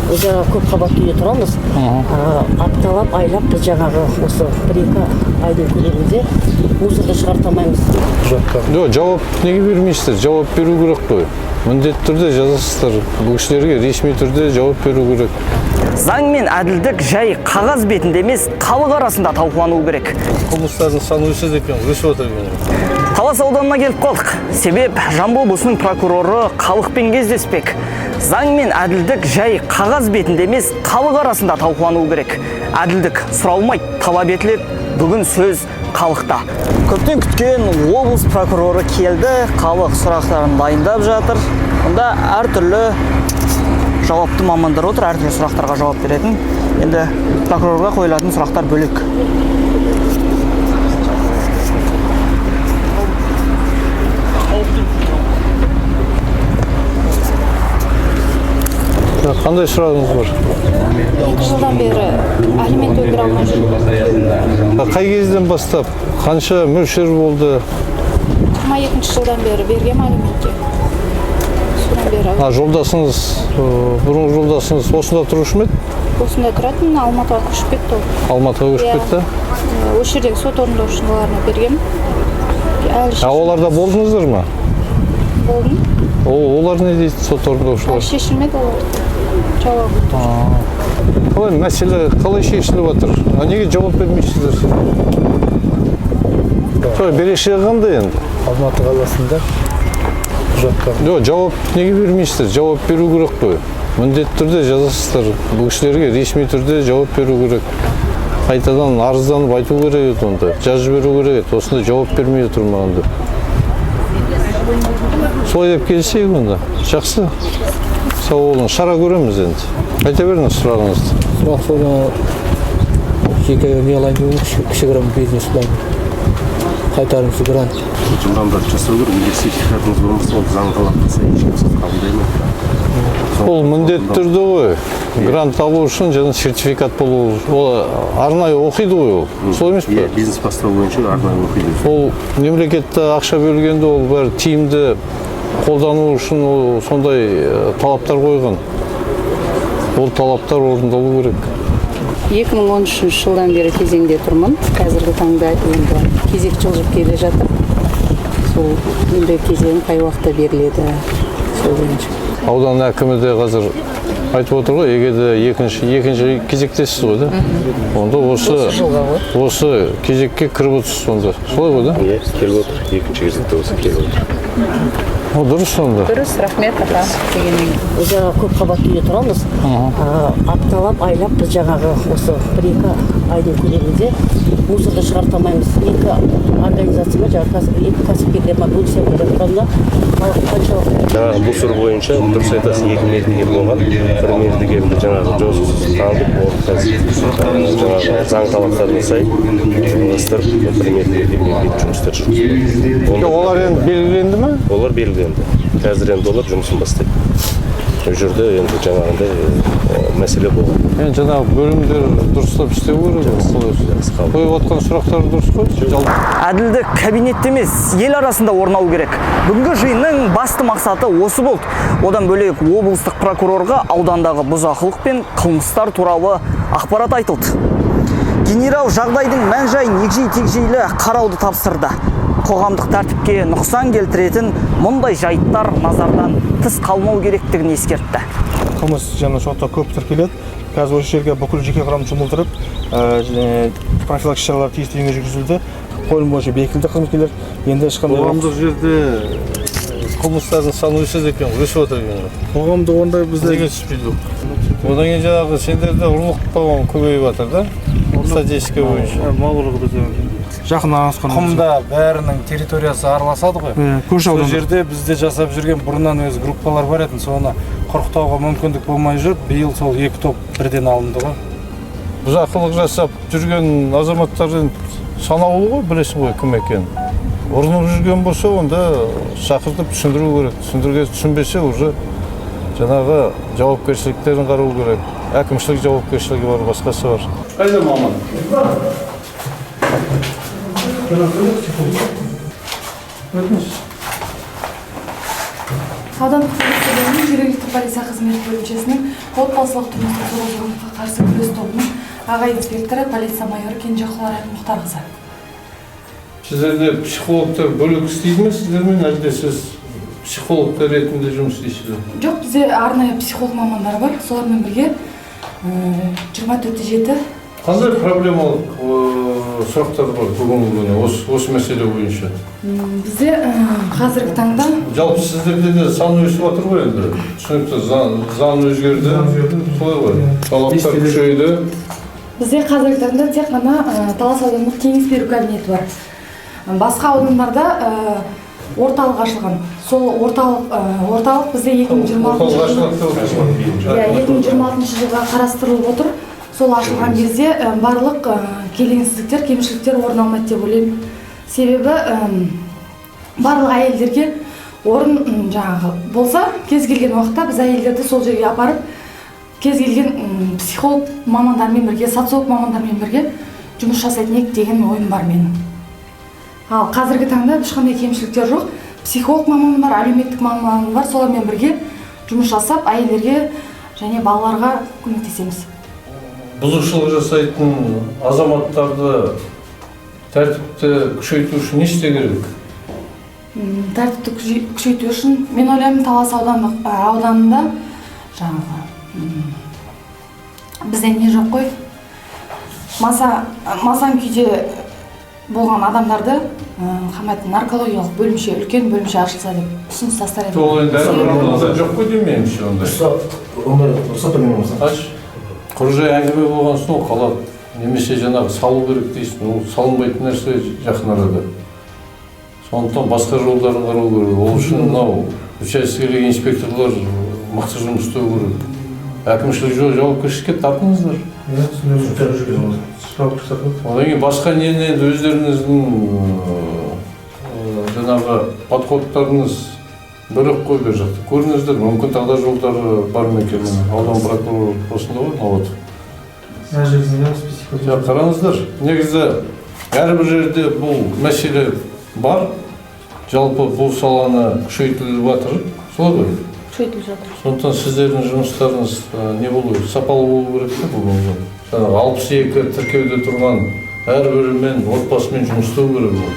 Жаңағы көп қабатты үйде тұрамыз. Апталап, айлап біз жаңағы осы 1-2 айдың көлемінде мусорды шығарта алмаймыз. Жоқ, жауап неге бермейсіздер? Жауап беру керек қой. Міндетті түрде жазасыздар. Бұл кісілерге ресми түрде жауап беру керек. Заң мен әділдік жай қағаз бетінде емес, халық арасында талқылануы керек. Қылмыстардың саны өседі екен, өсіп отыр екен. Талас ауданына келіп қалдық. Себеп Жамбыл облысының прокуроры халықпен кездеспек. Заң мен әділдік жай қағаз бетінде емес, халық арасында талқылануы керек. Әділдік сұралмайды, талап етіледі. Бүгін сөз халықта. Көптен күткен облыс прокуроры келді, халық сұрақтарын дайындап жатыр. Мұнда әртүрлі жауапты мамандар отыр, әртүрлі сұрақтарға жауап беретін. Енді прокурорға қойылатын сұрақтар бөлек. Қандай сұрағыңыз бар? 2 жылдан бері алимент өндіре алмай жүрмін. Қай кезден бастап, қанша мөлшер болды? 22 жылдан бері бергем алиментке. Содан бері. Жолдасыңыз, бұрынғы жолдасыңыз осында тұрушы ма еді? Осында тұратын, Алматыға көшіп кетті ол. Алматыға көшіп кетті? Осы жердегі сот орындаушыларына бергем. Әлі Оларда болдыңыздар ма? Болдым. Олар не дейді, сот орындаушылар? Әлі шешілмеді олар. Жауабы. Қалай мәселе қалай шешіліп жатыр? Неге жауап бермейсіздер? Сол берешегі қандай енді? Алматы қаласында құжаттар. Жоқ, жауап неге бермейсіздер? Жауап беру керек қой. Міндетті түрде жазасыздар. Бұл кісілерге ресми түрде жауап беру керек. Қайтадан арызданып айту керек еді онда. Жазып жіберу керек еді. Осында жауап бермей отыр маған деп. Солай деп келісейік онда. Жақсы. Сау болыңыз. Шара көреміз енді. Айта беріңіз сұрағыңызды. Сұрақ соны жеке не алайын деп едім, кішігірім бизнес план. Қайтарымсыз грант. Жылдамдатып жасау керек. Егер сертификатыңыз болмаса, ол заң талапқа сай ешкім сізді қабылдаймайды. Ол міндетті түрде ғой. Грант алу үшін және сертификат болу, ол арнайы оқиды ғой ол. Солай емес пе? Иә, бизнес бастау бойынша арнайы оқиды. Ол мемлекетте ақша бөлгенде ол бәрі тиімді қолдану үшін ол сондай талаптар қойған. Ол талаптар орындалу керек. 2013 жылдан бері кезеңде тұрмын. Қазіргі таңда енді кезек жылжып келе жатыр. Сол енді кезегім қай уақытта беріледі, сол бойынша. Аудан әкімі де қазір айтып отыр ғой, егер де екінші кезектесіз ғой да? Онда осы кезекке кіріп отырсыз сонда. Солай ғой да? Иә, келіп отыр. Екінші кезекте осы келіп отыр. О, дұрыс сонда. Дұрыс, рахмет, аға. Дегенмен. Жаңағы көп қабатты үйде тұрамыз. Апталап, айлап біз жаңағы осы 1-2 айдың көлемінде мусорды шығарта алмаймыз. 2 организация ма, жаңағы 2 кәсіпкерлер ма бөлісе алмай жатқанда халық қаншалықты. Жаңағы мусор бойынша дұрыс айтасыз, 2 мердігер болған. Бір мердігерді жаңағы жосықсыз танып, ол қазір жаңағы заң талаптарына сай ұйымдастырып, бір мердігерге белгіленген жұмыстар жүргізілді. Олар енді белгіленді ме? Олар белгіленді. Қазір енді олар жұмысын бастайды. Ол жерде енді жаңағындай мәселе болған. Енді жаңағы бөлімдер дұрыстап істеу керек ғой. Қойып отқан сұрақтар дұрыс қой. Әділдік кабинетте емес, ел арасында орнауы керек. Бүгінгі жиынның басты мақсаты осы болды. Одан бөлек облыстық прокурорға аудандағы бұзақылық пен қылмыстар туралы ақпарат айтылды. Генерал жағдайдың мән-жайын егжей-тегжейлі қарауды тапсырды. Қоғамдық тәртіпке нұқсан келтіретін мұндай жайттар назардан тыс қалмау керектігін ескертті. Қылмыс және сотта көп тіркеледі. Қазір осы жерге бүкіл жеке құрамды жұмылдырып, және профилактикалық шаралар тиісті деңгейде жүргізілді. Қойылым бойынша бекітілді қызметкерлер. Енді ешқандай Қоғамдық жерде қылмыстардың саны өседі екен, өсіп отыр екен. Қоғамдық орында бізде Неге түспейді ол? Одан кейін жаңағы сендерде ұрлық по-моему көбейіп жатыр да? Статистика бойынша. Мал ұрлығы бізде жақын араласқан. Құмда бәрінің территориясы араласады ғой. Көрші Сол ауданда. жерде бізде жасап жүрген бұрыннан өз группалар бар еді, соны құрықтауға мүмкіндік болмай жүр. Биыл сол 2 топ бірден алынды ғой. Бұзақылық жасап жүрген азаматтардың санаулы ғой, білесің ғой кім екенін. Ұрынып жүрген болса, онда шақыртып түсіндіру керек. Түсіндірген түсінбесе, уже жаңағы жауапкершіліктерін қарау керек. Әкімшілік жауапкершілігі бар, басқасы бар. Қайда маман? Аудандық полиция ауданының жергілікті полиция қызметі бөлімшесінің отбасылық тұрмыстық зорлық-зомбылыққа қарсы күрес тобының аға инспекторы, полиция майоры Кенжеқұлова Райым Мұхтарқызы. Сіздерде психологтар бөлек істейді ме сіздермен, әлде сіз психологтар ретінде жұмыс істейсіз бе? Жоқ, бізде арнайы психолог мамандар бар, солармен бірге 24/7. Қандай проблемалық сұрақтар бар бүгінгі күні осы мәселе бойынша? Бізде қазіргі таңда Жалпы сіздерде де сан өсіп жатыр ғой енді, түсінікті, заң өзгерді, солай ғой, талаптар күшейді. Бізде қазіргі таңда тек қана Талас аудандық кеңес беру кабинеті бар. Басқа аудандарда орталық ашылған. Сол орталық бізде 2026 Орталық жылы ашылады деп отырсыз ғой? Иә, 2026 жылға қарастырылып отыр. Сол ашылған кезде барлық келеңсіздіктер, кемшіліктер орын алмайды деп ойлаймын. Себебі барлық әйелдерге орын жаңағы болса, кез келген уақытта біз әйелдерді сол жерге апарып, кез келген психолог мамандармен бірге, социолог мамандармен бірге жұмыс жасайтын едік деген ойым бар менің. Ал қазіргі таңда ешқандай кемшіліктер жоқ. Психолог маман бар, әлеуметтік маман бар, солармен бірге жұмыс жасап, әйелдерге және балаларға көмектесеміз. Бұзушылық жасайтын азаматтарды тәртіпті күшейту үшін не істеу керек? Тәртіпті күшейту үшін мен ойлаймын, Талас ауданында жаңағы бізде не жоқ қой, масаң күйде болған адамдарды қамайтын наркологиялық бөлімше, үлкен бөлімше ашылса деп ұсыныс тастар едім. Ол енді әрбір ауданда жоқ қой деймін меніңше ондай. Ондай рұқсат бермейміз. Аш құр жай әңгіме болған соң ол қалады, немесе жаңағы салу керек дейсің, ол салынбайтын нәрсе жақын арада. Сондықтан басқа жолдарын қарау керек. Ол үшін мынау учаскелік инспекторлар мықты жұмыс істеу керек. Әкімшілік жауапкершілікке тартыңыздар. Иә, түсінемін. Одан кейін басқа нені енді өздеріңіздің жаңағы подходтарыңыз бөлек қой, бер жақта көріңіздер, мүмкін тағы да жолдары бар ма екен. Міне, аудан прокуроры осында ғой, Науат. Мына жерде специфика. Жоқ, қараңыздар, негізі әрбір жерде бұл мәселе бар. Жалпы бұл саланы күшейтіліп жатыр, солай ғой? Күшейтіліп жатыр. Сондықтан сіздердің жұмыстарыңыз не болу керек, сапалы болу керек та. Бүгінгі жаңағы 62 тіркеуде тұрған әрбірімен, отбасымен жұмыс істеу керек ол.